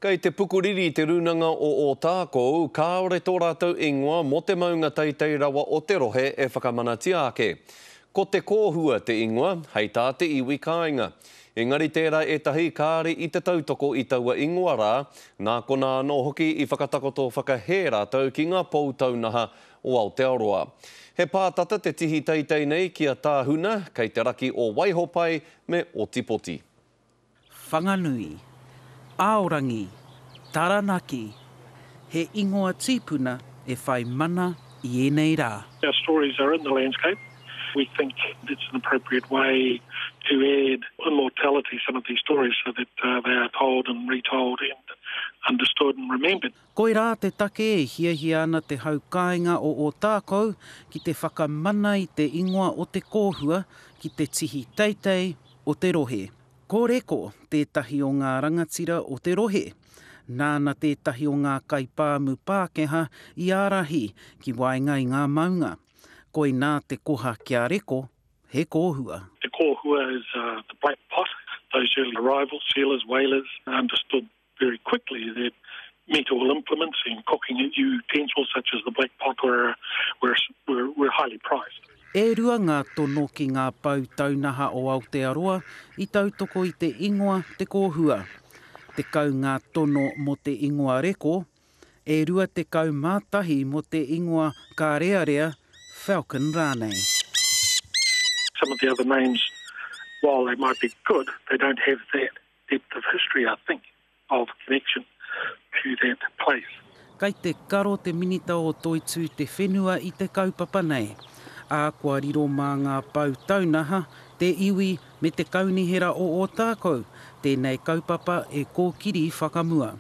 Kei te pukuriri te Rūnanga o Ōtākou, kāore tō rātou ingoa mō te maunga teitei rawa o te rohe e whakamanatia ake. Ko Te Kōhua te ingoa, hei tā te iwi kāinga. Engari tērā ētahi kāre i te tautoko i taua ingoa rā, nā konā anō hoki i whakatakoto whakahē rātou ki ngā pou taunaha o Aotearoa. He pātata te tihi teitei nei ki a Tāhuna, kei te raki o Waihopai me Ōtipoti. Whanganui, Aorangi, Taranaki, he ingoa tīpuna e whai mana i ēnei rā. Our stories are in the landscape. We think it's an appropriate way to add immortality some of these stories so that they are told and retold and understood and remembered. Koirā te take e hiahia ana te hau kāinga o Ōtākou ki te whakamana i te ingoa o te kōhua ki te tihi teitei o te rohe. Ko Reko tētahi o ngā rangatira o te rohe. Nāna tētahi o ngā kaipāmu Pākehā i ārahi ki waenga i ngā maunga. Koinā te koha ki a Reko, he kōhua. Te kōhua is the black pot. Those early arrivals, sealers, whalers, understood very quickly that metal implements and cooking utensils such as the black pot were, were, were, were highly prized. E rua ngā tono ki ngā pou taunaha o Aotearoa i tautoko i te ingoa Te Kōhua. 10 ngā tono mō te ingoa Reko, e 21 mō te ingoa Kārearea, Falcon rānei. Some of the other names, while they might be good, they don't have that depth of history, I think, of connection to that place. Kai te karo te Minita o Toitū Te Whenua i te kaupapa nei, ā, kua riro mā ngā pou taunaha, te iwi me te Kaunihera o Ōtākou tēnei kaupapa e kōkiri whakamua.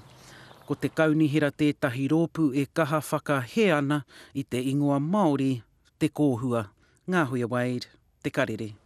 Ko te Kaunihera tētahi rōpū e kaha whakahē ana i te ingoa Māori, Te Kōhua. Ngāhuia Wade, Te Karere.